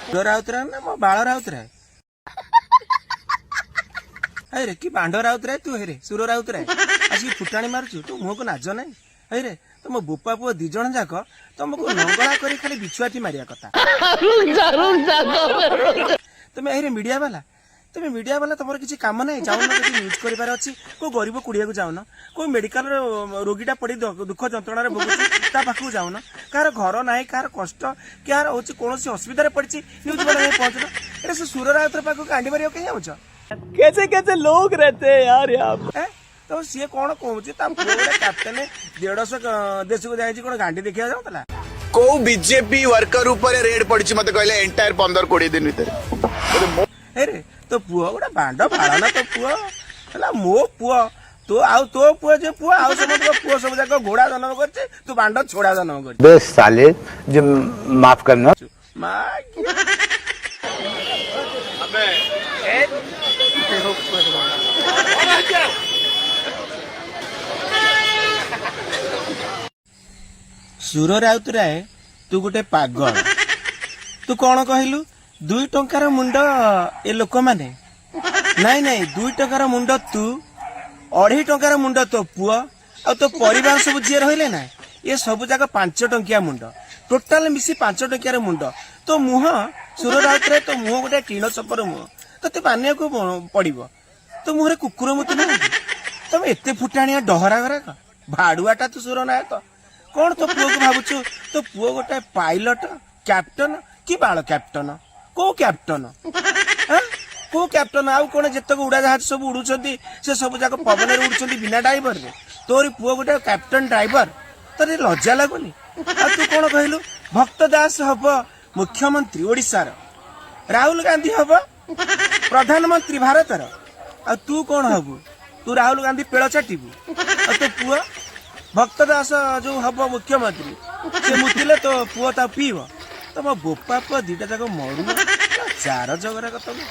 ସୁର ରାଉତରାୟ ନା ମୋ ବାଳ ରାଉତରାୟ? ହେରେ, କି ବାଣ୍ଡ ରାଉତରାୟ ତୁ? ହେରେ ସୁର ରାଉତରାୟ, ଆସିକି ଫୁଟାଣି ମାରୁଛୁ, ତୁ ମୁହଁକୁ ନାଜ ନାହିଁ? ହେରେ, ତମ ବୋପା ପୁଅ ଦି ଜଣ ଯାକ ତମକୁ ନଙ୍ଗଳା କରି ଖାଲି ବିଛୁଆତି ମାରିବା କଥା। ତମେ ଏରେ ମିଡିଆ ବାଲା, ତମେ ମିଡିଆ ବାଲା, ତମର କିଛି କାମ ନାହିଁ? ଯାଉନ, ଯଦି ନ୍ୟୁଜ୍ କରିବାର ଅଛି କୋଉ ଗରିବ କୁଡ଼ିଆକୁ ଯାଉନ। କୋଉ ମେଡିକାଲରେ ରୋଗୀଟା ପଡି ଦୁଃଖ ଯନ୍ତ୍ରଣାରେ ଭୋଗୁଛି, ତା ପାଖକୁ ଯାଉନ। କାହାର ଘର ନାହିଁ, କାହାର କଷ୍ଟ, କାହାର ହଉଛି କୌଣସି ଅସୁବିଧାରେ ପଡିଛି, ନ୍ୟୁଜ୍ ବାଲା ଯାଇ ପହଞ୍ଚୁନ। ଏରେ, ସେ ସୁର ରାଉତର ପାଖକୁ ଗାଣ୍ଡି ମାରିବାକୁ କାହିଁ ଯାଉଛ? कैसे कैसे लोग रहते हैं यार यहाँ पर। ଏ ତ ସିଏ କଣ କହୁଛି? ତା ପୁଅ ଗୋଟେ କ୍ୟାପ୍ଟେନ, 150 ଦେଶକୁ ଯାଇଛି, କଣ ଗାଣ୍ଡି ଦେଖିବାକୁ ଯାଉଥିଲା? କୋଉ ବିଜେପି ୱାର୍କର ଉପରେ ରେଡ୍ ପଡିଛି ମତେ କହିଲେ, ଏଣ୍ଟାୟାର 15-20 ଦିନ ଭିତରେ? ଏରେ, ତୋ ପୁଅ ଗୋଟେ ବାଣ୍ଡ ବାଳନ ତୋ ପୁଅ ହେଲା। ମୋ ପୁଅ ତୋ ଆଉ ତୋ ପୁଅ ଯେ ପୁଅ ଆଉ ସମସ୍ତଙ୍କ ପୁଅ ସବୁ ଯାକ ଘୋଡା ଜନ୍ମ କରିଛି, ତୁ ବାଣ୍ଡ ଛୋଡା ଜନ୍ମ କରିଛୁ। बे साले, जो माफ करना। ମା କି- ସୁର ରାଉତରାୟ, ତୁ ଗୋଟେ ପାଗଳ। ତୁ କଣ କହିଲୁ, 2 ଟଙ୍କାର ମୁଣ୍ଡ ଏ ଲୋକମାନେ? ନାଇଁ ନାଇଁ, 2 ଟଙ୍କାର ମୁଣ୍ଡ ତୁ, 2.5 ଟଙ୍କାର ମୁଣ୍ଡ ତୋ ପୁଅ, ଆଉ ତୋ ପରିବାର ସବୁ ଯିଏ ରହିଲେ ନା, ଏ ସବୁ ଯାକ 5 ଟଙ୍କିଆ ମୁଣ୍ଡ। ଟୋଟାଲ ମିଶି 5 ଟଙ୍କିଆର ମୁଣ୍ଡ ତୋ ମୁହଁ। ସୁର ରାଉତରାୟ, ତୋ ମୁହଁ ଗୋଟେ ଟିଣ ଛପର ମୁହଁ, ତତେ ମାନିବାକୁ ପଡିବ। ତୋ ମୁହଁରେ କୁକୁର ମୁତି ନାହାନ୍ତି। ତମେ ଏତେ ଫୁଟାଣିଆ ଡହରା ଘରାକ ଭାଡୁଆଟା ତୁ ସୁର ନାୟକ। କଣ ତୋ ପୁଅକୁ ଭାବୁଛୁ ତୋ ପୁଅ ଗୋଟେ ପାଇଲଟ କ୍ୟାପ୍ଟେନ? କି ବାଳ କ୍ୟାପ୍ଟେନ? କୋଉ କ୍ୟାପ୍ଟେନ? ଆଁ? କୋଉ କ୍ୟାପ୍ଟେନ? ଆଉ କଣ ଯେତେକ ଉଡାଜାହାଜ ସବୁ ଉଡୁଛନ୍ତି, ସେ ସବୁ ଯାକ ପବନରେ ଉଡୁଛନ୍ତି ବିନା ଡ୍ରାଇଭରରେ? ତୋରି ପୁଅ ଗୋଟେ କ୍ୟାପ୍ଟେନ ଡ୍ରାଇଭର? ତୋର ଲଜ୍ଜା ଲାଗୁନି? ଆଉ ତୁ କଣ କହିଲୁ, ଭକ୍ତ ଦାସ ହବ ମୁଖ୍ୟମନ୍ତ୍ରୀ ଓଡିଶାର, ରାହୁଲ ଗାନ୍ଧୀ ହବ ପ୍ରଧାନମନ୍ତ୍ରୀ ଭାରତର, ଆଉ ତୁ କଣ ହବୁ? ତୁ ରାହୁଲ ଗାନ୍ଧୀ ପେଳ ଚାଟିବୁ, ଆଉ ତୋ ପୁଅ ଭକ୍ତ ଦାସ ଯୋଉ ହବ ମୁଖ୍ୟମନ୍ତ୍ରୀ, ସେ ମୁତିଲେ ତୋ ପୁଅ ତାକୁ ପିଇବ। ତମ ବୋପା ପୁଅ ଦିଟା ଯାକ ମରୁ ଚାର ଜଗରାକ ତମେ।